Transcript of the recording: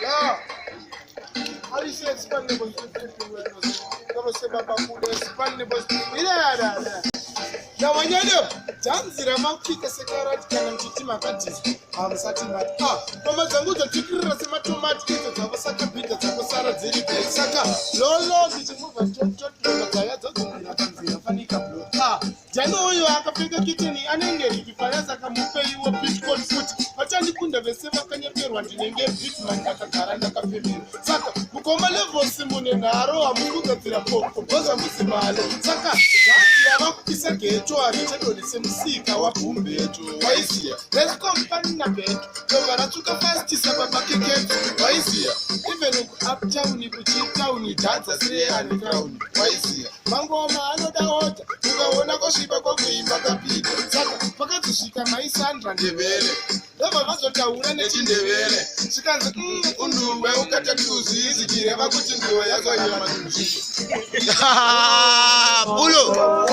Yeah. Janzi ramakupika sekarati kana muchiti makadhizwa hamusati mati ah, ngoma dzangu dzotsvikirira sematomati idzo dzavo saka bhidha dzakosara dziri black saka lolo ndichimuvha tototoma dzaya dzodzimira panzira fanika blo ah, Jani uyu akapfeka kiteni anenge rikifaya saka mupeiwo bitcoin futi vachandikunda vese vakanyeperwa ndinenge bitman ndakagara ndakafemera saka mukoma levels mune nharo hamuri kugadzira poko bhoza muzimalo saka hanzi yava kupisa geto harichadoni semusika wabhumbeto waiziya reskompanina beto ndobva ratsvuka fast sababa keketo waiziya even kuuptown kuchitown dhadza sireyani crown waiziya Mangoma anoda order ukaona kwasviba kwakuimba kapinda saka pakazosvika mai Sandra Ndebele ndobva vazotaura nechindevele zvikanzi unduwe ukatatuzi zvichireva kuti nduwe yakanyama Bulo.